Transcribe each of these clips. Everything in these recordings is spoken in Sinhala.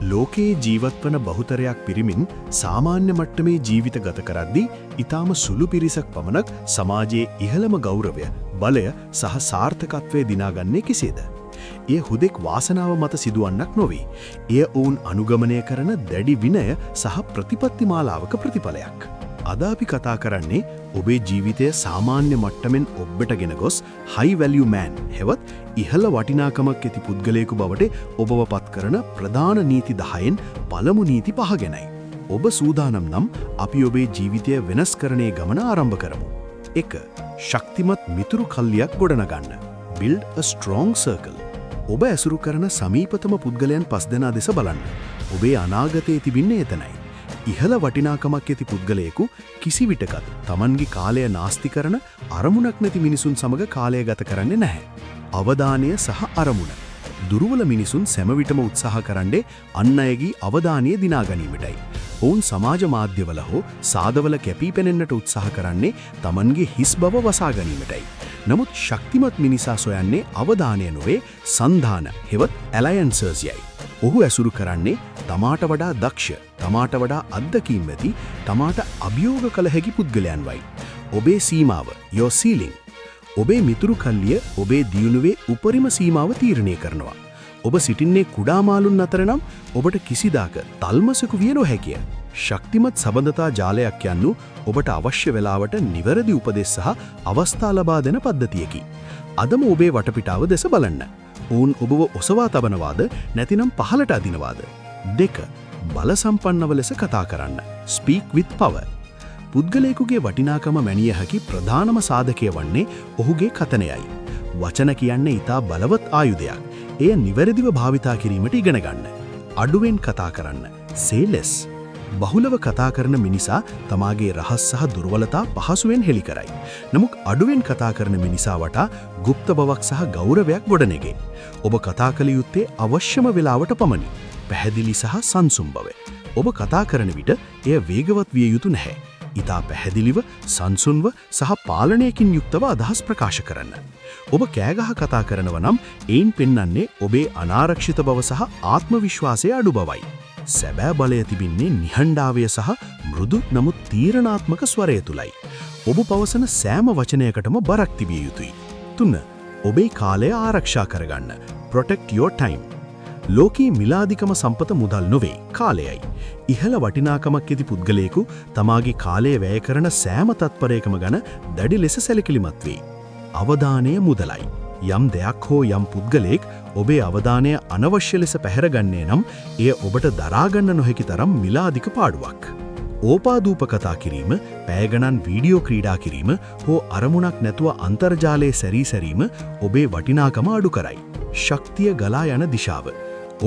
ලෝකයේ ජීවත් වන බහුතරයක් පිරිමින් සාමාන්‍ය මට්ටමේ ජීවිත ගත කරද්දී, ඉතාම සුළු පිරිසක් පමණක් සමාජයේ ඉහළම ගෞරවය, බලය සහ සාර්ථකත්වය දිනාගන්නේ කෙසේද? එය හුදෙක් වාසනාව මත සිදුවන්නක් නොවේ. එය ඔවුන් අනුගමනය කරන දැඩි විනය සහ ප්‍රතිපත්ති මාලාවක ප්‍රතිඵලයක්. අද අපි කතා කරන්නේ ඔබේ ජීවිතය සාමාන්‍ය මට්ටමින් ඔබ්බට ගෙන ගොස් හයි වැලියු මෑන් හෙවත් ඉහළ වටිනාකමක් ඇති පුද්ගලයෙකු බවට ඔබව පත් කරන ප්‍රධාන නීති 10න් පළමු නීති පහ ගැනයි. ඔබ සූදානම් නම් අපි ඔබේ ජීවිතය වෙනස් කරන ගමන ආරම්භ කරමු. 1. ශක්තිමත් මිතුරු කල්ලියක් ගොඩනගන්න. Build a strong circle. ඔබ ඇසුරු කරන සමීපතම පුද්ගලයන් පස් දෙනා දෙස බලන්න. ඔබේ අනාගතයේ තිබෙන්නේ එතනයි. ඉහළ වටිනාකමක් ඇති පුද්ගලයෙකු කිසි විටකත් තමන්ගේ කාලය නාස්ති කරන අරමුණක් නැති මිනිසුන් සමග කාලය ගත කරන්නේ නැහැ. අවධානය සහ අරමුණ. දුර්වල මිනිසුන් සැම විටම උත්සාහ කරන්නේ අන් අයගේ අවධානය දිනා ගැනීමටයි. ඔවුන් සමාජ මාධ්‍යවල හෝ සාදවල කැපී පෙනෙන්නට උත්සාහ කරන්නේ තමන්ගේ හිස් බව වසා ගැනීමටයි. නමුත් ශක්තිමත් මිනිසා සොයන්නේ අවධානය නොවේ, සන්ධාන හෙවත් ඇලයන්සර්ස් යයි. ඔහු ඇසුරු කරන්නේ තමාට වඩා දක්ෂ, තමාට වඩා අත්දැකීම් ඇති, තමාට අභියෝග කළ හැකි පුද්ගලයන්වයි. ඔබේ සීමාව, your ceiling. ඔබේ මිතුරු කල්ලිය ඔබේ දියුණුවේ උපරිම සීමාව තීරණය කරනවා. ඔබ සිටින්නේ කුඩා මාළුන් අතර නම් ඔබට කිසිදාක තල්මසෙකු විය නොහැකිය. ශක්තිමත් සබඳතා ජාලයක් යන්නු ඔබට අවශ්‍ය වෙලාවට නිවැරදි උපදෙස් සහ අවස්ථා ලබා දෙන පද්ධතියකි. අදම ඔබේ වටපිටාව දෙස බලන්න. ඔවුන් ඔබව ඔසවා තබනවාද, නැතිනම් පහළට අදිනවාද? 2. බල සම්පන්නව ලෙස කතා කරන්න. Speak with power. පුද්ගලයෙකුගේ වටිනාකම මැනිය හැකි ප්‍රධානම සාධකය වන්නේ ඔහුගේ කතනයයි. වචන කියන්නේ ඉතා බලවත් ආයුධයක්. එය නිවැරදිව භාවිතා කිරීමට ඉගෙන ගන්න. අඩුවෙන් කතා කරන්න. Say less. බහුලව කතා කරන මිනිසා තමාගේ රහස් සහ දුර්වලතා පහසුවෙන් හෙළි කරයි. නමුත් අඩුවෙන් කතා කරන මිනිසා වටා ගුප්ත බවක් සහ ගෞරවයක් ගොඩනැගේ. ඔබ කතා කළ යුත්තේ අවශ්‍යම වෙලාවට පමණි. පැහැදිලි සහ සංසුන් බව. ඔබ කතා කරන විට එය වේගවත් විය යුතු නැහැ. ඉතා පැහැදිලිව, සංසුන්ව සහ පාලනයකින් යුක්තව අදහස් ප්‍රකාශ කරන්න. ඔබ කෑගහ කතා කරනව නම් එයින් පෙන්වන්නේ ඔබේ අනාරක්ෂිත බව සහ ආත්ම විශ්වාසය අඩු බවයි. සැබෑ බලය තිබෙන්නේ නිහඬතාවය සහ මෘදු නමුත් තීරණාත්මක ස්වරය තුලයි. ඔබ පවසන සෑම වචනයකටම බරක් තිබිය යුතුයි. 3. ඔබේ කාලය ආරක්ෂා කරගන්න. Protect your time. ලෝකයේ මිලාධිකම සම්පත මුදල් නොවේ, කාලයයි. ඉහළ වටිනාකමක් ඇති පුද්ගලයෙකු තමාගේ කාලය වැය කරන සෑම තත්පරයකම ගැන දැඩි ලෙස සැලකිලිමත් වේ. අවධානය මුදලයි. යම් දෙයක් හෝ යම් පුද්ගලයෙක් ඔබේ අවධානය අනවශ්‍ය ලෙස පැහැරගන්නේ නම් එය ඔබට දරාගන්න නොහැකි තරම් මිලාධික පාඩුවක්. ඕපාදූප කතා කිරීම, පැය ගණන් වීඩියෝ ක්‍රීඩා කිරීම හෝ අරමුණක් නැතුව අන්තර්ජාලයේ සැරී සැරීම ඔබේ වටිනාකම අඩු කරයි. ශක්තිය ගලා යන දිශාව.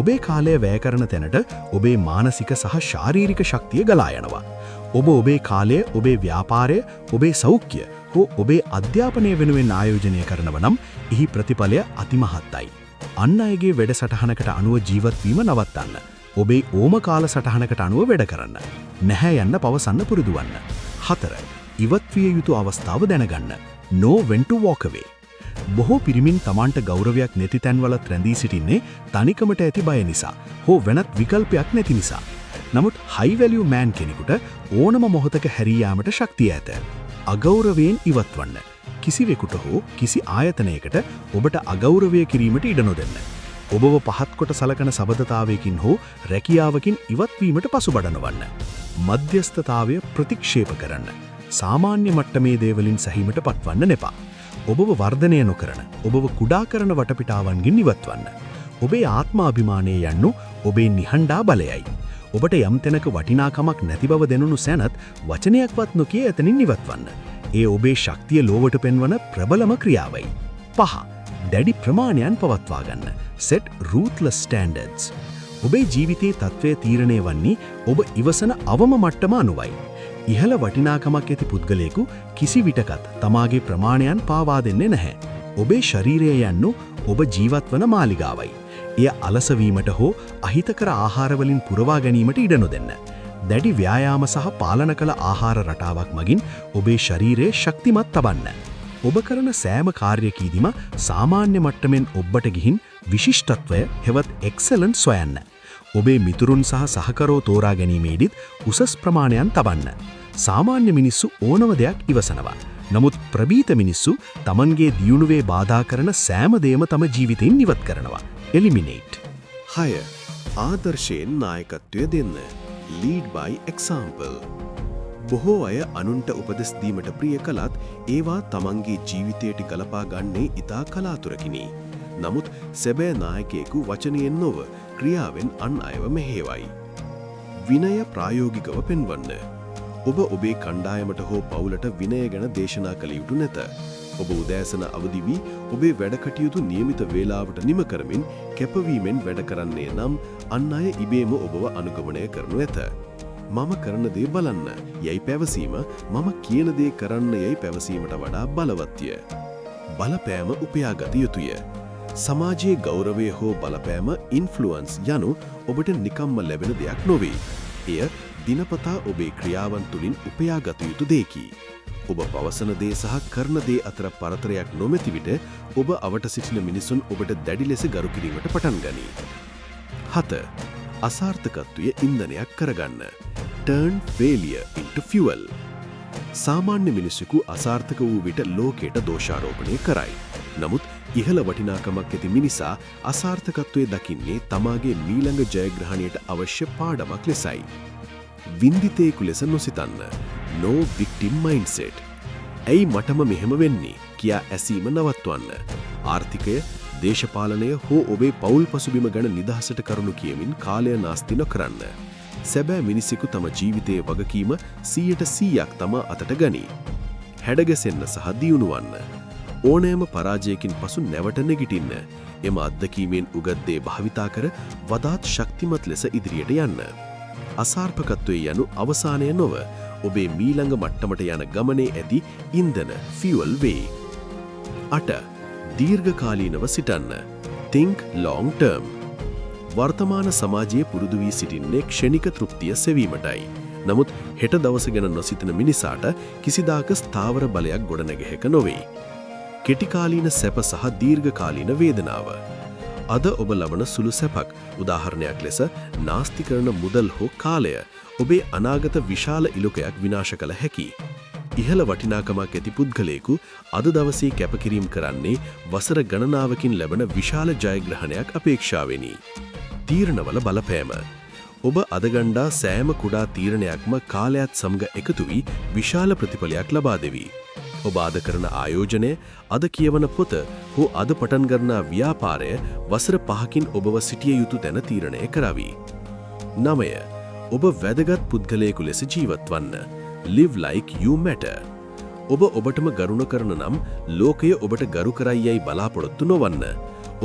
ඔබේ කාලය වැය කරන තැනට ඔබේ මානසික සහ ශාරීරික ශක්තිය ගලා යනවා. ඔබ ඔබේ කාලය ඔබේ ව්‍යාපාරය, ඔබේ සෞඛ්‍ය හෝ ඔබේ අධ්‍යාපනය වෙනුවෙන් ආයෝජනය කරනව නම් එහි ප්‍රතිඵලය අතිමහත්යි. අන් අයගේ වැඩසටහනකට අනුව ජීවත් වීම නවත්තන්න. ඔබේ ඕම කාල සටහනකට අනුව වැඩ කරන්න. නැහැ යන්න පවසන්න පුරුදු වන්න. 4. ඉවත් විය යුතු අවස්ථාව දැනගන්න. Know when to walk away. බොහෝ පිරිමින් තමන්ට ගෞරවයක් නැති තැන්වලත් රැඳී සිටින්නේ තනිකමට ඇති බය නිසා හෝ වෙනත් විකල්පයක් නැති නිසා. නමුත් හයි වැලියු මෑන් කෙනෙකුට ඕනම මොහොතක හැරී යාමට ශක්තිය ඇත. අගෞරවයෙන් ඉවත්වන්න. කිසිවෙකුට හෝ කිසි ආයතනයකට ඔබට අගෞරවය කිරීමට ඉඩ නොදෙන්න. ඔබව පහත් කොට සලකන සබඳතාවයකින් හෝ රැකියාවකින් ඉවත්වීමට පසුබට නොවන්න. මධ්‍යස්ථතාවය ප්‍රතික්ෂේප කරන්න. සාමාන්‍ය මට්ටමේ දේවලින් සැහීමට පත්වන්න එපා. ඔබව වර්ධනය නොකරන, ඔබව කුඩා කරන වටපිටාවන්ගෙන් ඉවත්වන්න. ඔබේ ආත්මාභිමානය යන්නු ඔබේ නිහඬා බලයයි. ඔබට යම් තැනක වටිනාකමක් නැති බව දැනුණු සැනත් වචනයක්වත් නොකිය එතනින් ඉවත්වන්න. ඒ ඔබේ ශක්තිය ලෝවට පෙන්වන ප්‍රබලම ක්‍රියාවයි. 5. දැඩි ප්‍රමාණයන් පවත්වා ගන්න. Set ruthless standards. ඔබේ ජීවිතයේ තත්ත්වය තීරණය වන්නේ ඔබ ඉවසන අවම මට්ටම අනුවයි. ඉහළ වටිනාකමක් ඇති පුද්ගලයෙකු කිසි විටකත් තමාගේ ප්‍රමාණයන් පාවා දෙන්නේ නැහැ. ඔබේ ශරීරය යන්නු ඔබ ජීවත් වන මාලිගාවයි. එය අලස වීමට හෝ අහිතකර ආහාරවලින් පුරවා ගැනීමට ඉඩ නොදෙන්න. දැඩි ව්‍යායාම සහ පාලන කළ ආහාර රටාවක් මගින් ඔබේ ශරීරය ශක්තිමත් තබන්න. ඔබ කරන සෑම කාර්යකීදීම සාමාන්‍ය මට්ටමින් ඔබ්බට ගිහින් විශිෂ්ටත්වය හෙවත් එක්සලන්ස් සොයන්න. ඔබේ මිතුරුන් සහ සහකරෝ තෝරා ගැනීමේදීත් උසස් ප්‍රමාණයන් තබන්න. සාමාන්‍ය මිනිස්සු ඕනම දෙයක් ඉවසනවා. නමුත් ප්‍රභීත මිනිස්සු තමන්ගේ දියුණුවේ බාධා කරන සෑම දෙයක්ම තම ජීවිතයෙන් ඉවත් කරනවා. එලිමිනේට්. 6. ආදර්ශයෙන් නායකත්වය දෙන්න. Lead by example. බොහෝ අය අනුන්ට උපදෙස් දීමට ප්‍රිය කළත් ඒවා තමන්ගේ ජීවිතයට ගලපා ගන්නේ ඉතා කලාතුරකිනි. නමුත් සැබෑ නායකයෙකු වචනයෙන් නොව ක්‍රියාවෙන් අන් අයව මෙහෙයවයි. විනය ප්‍රායෝගිකව පෙන්වන්න. ඔබ ඔබේ කණ්ඩායමට හෝ පවුලට විනය ගැන දේශනා කළ යුතු නැත. ඔබ උදෑසන අවදි වී ඔබේ වැඩ කටයුතු නියමිත වේලාවට නිම කරමින් කැපවීමෙන් වැඩ කරන්නේ නම් අන් අය ඉබේම ඔබව අනුගමනය කරනු ඇත. මම කරන දේ බලන්න යැයි පැවසීම මම කියන දේ කරන්න යැයි පැවසීමට වඩා බලවත්ය. බලපෑම උපයාගත යුතුය. සමාජයේ ගෞරවය හෝ බලපෑම, ඉන්ෆ්ලුවන්ස් යනු ඔබට නිකම්ම ලැබෙන දෙයක් නොවේ. එය දිනපතා ඔබේ ක්‍රියාවන් තුළින් උපයාගත යුතු දෙයකි. ඔබ පවසන දේ සහ කරන දේ අතර පරතරයක් නොමැති විට ඔබ අවට සිටින මිනිසුන් ඔබට දැඩි ලෙස ගරු කිරීමට පටන් ගනී. 7. අසාර්ථකත්වය ඉන්ධනයක් කරගන්න. Turn failure into fuel. සාමාන්‍ය මිනිසෙකු අසාර්ථක වූ විට ලෝකයට දෝෂාරෝපණය කරයි. නමුත් ඉහළ වටිනාකමක් ඇති මිනිසා අසාර්ථකත්වය දකින්නේ තමාගේ මීළඟ ජයග්‍රහණයට අවශ්‍ය පාඩමක් ලෙසයි. වින්දිතයෙකු ලෙස නොසිතන්න. No victim mindset. ඇයි මටම මෙහෙම වෙන්නේ කියා ඇසීම නවත්වන්න. ආර්ථිකය, දේශපාලනය හෝ ඔබේ පවුල් පසුබිම ගැන නිදහසට කරුණු කියමින් කාලය නාස්ති නොකරන්න. සැබෑ මිනිසෙකු තම ජීවිතයේ වගකීම 100%ක් තමා අතට ගනී. හැඩගැසෙන්න සහ දියුණු වන්න. ඕනෑම පරාජයකින් පසු නැවත නැගිටින්න. එම අත්දැකීමෙන් උගත් දේ භාවිතා කර වඩාත් ශක්තිමත් ලෙස ඉදිරියට යන්න. අසාර්ථකත්වය යනු අවසානය නොව ඔබේ මීළඟ මට්ටමට යන ගමනේ ඇති ඉන්ධන, ෆියුවල් වේ. 8. දීර්ඝකාලීනව සිතන්න. Think long term. වර්තමාන සමාජයේ පුරුදු වී සිටින්නේ ක්ෂණික තෘප්තිය සෙවීමටයි. නමුත් හෙට දවස ගැන නොසිතන මිනිසාට කිසිදාක ස්ථාවර බලයක් ගොඩනැග හැක නොවේ. කෙටිකාලීන සැප සහ දීර්ඝකාලීන වේදනාව. අද ඔබ ලබන සුළු සැපක්, උදාහරණයක් ලෙස නාස්ති කරන මුදල් හෝ කාලය, ඔබේ අනාගත විශාල ඉලක්කයක් විනාශ කළ හැකි. ඉහළ වටිනාකමක් ඇති පුද්ගලයෙකු අද දවසේ කැපකිරීම කරන්නේ වසර ගණනාවකින් ලැබෙන විශාල ජයග්‍රහණයක් අපේක්ෂාවෙනි. තීරණවල බලපෑම. ඔබ අද ගන්නා සෑම කුඩා තීරණයක්ම කාලයත් සමග එකතු වී විශාල ප්‍රතිඵලයක් ලබා දෙවි. ඔබ අද කරන ආයෝජනය, අද කියවන පොත හෝ අද පටන් ගන්නා ව්‍යාපාරය වසර 5කින් ඔබව සිටිය යුතු තැන තීරණය කරවි. 9. ඔබ වැදගත් පුද්ගලයෙකු ලෙස ජීවත් වන්න. Live like you matter. ඔබ ඔබටම ගරු නොකරන නම් ලෝකය ඔබට ගරු කරයි යැයි බලාපොරොත්තු නොවන්න.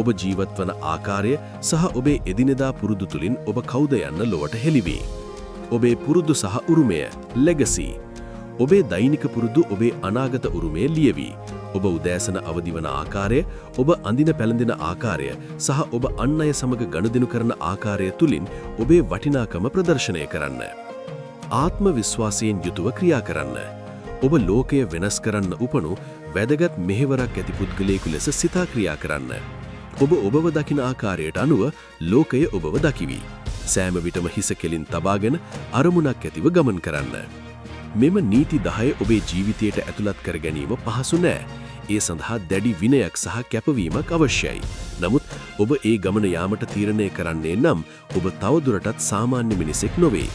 ඔබ ජීවත් වන ආකාරය සහ ඔබේ එදිනෙදා පුරුදු තුළින් ඔබ කවුද යන්න ලොවට හෙළිවේ. ඔබේ පුරුදු සහ උරුමය, ලෙගසි. ඔබේ දෛනික පුරුදු ඔබේ අනාගත උරුමය ලියවි. ඔබ උදෑසන අවදි වන ආකාරය, ඔබ අඳින පැළඳෙන ආකාරය සහ ඔබ අන් අය සමග ගනුදෙනු කරන ආකාරය තුලින් ඔබේ වටිනාකම ප්‍රදර්ශනය කරන්න. ආත්ම විශ්වාසයෙන් යුතුව ක්‍රියා කරන්න. ඔබ ලෝකය වෙනස් කරන්න උපනු වැදගත් මෙහෙවරක් ඇති පුද්ගලයෙකු ලෙස සිතා ක්‍රියා කරන්න. ඔබ ඔබව දකින ආකාරයට අනුව ලෝකය ඔබව දකිවි. සෑම විටම හිස කෙලින් තබාගෙන අරමුණක් ඇතිව ගමන් කරන්න. මෙම නීති 10 ඔබේ ජීවිතයට ඇතුළත් කර ගැනීම පහසු නෑ. ඒ සඳහා දැඩි විනයක් සහ කැපවීමක් අවශ්‍යයි. නමුත් ඔබ ඒ ගමන යාමට තීරණය කරන්නේ නම් ඔබ තවදුරටත් සාමාන්‍ය මිනිසෙක් නොවේ.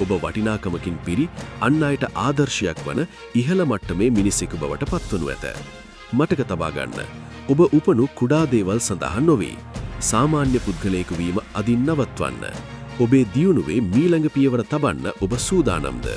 ඔබ වටිනාකමකින් පිරි අන් අයට ආදර්ශයක් වන ඉහළ මට්ටමේ මිනිසෙකු බවට පත්වනු ඇත. මතක තබා ගන්න. ඔබ උපනු කුඩා දේවල් සඳහා නොවේ. සාමාන්‍ය පුද්ගලයෙකු වීම අදින් නවත්වන්න. ඔබේ දියුණුවේ මීළඟ පියවර තබන්න ඔබ සූදානම්ද?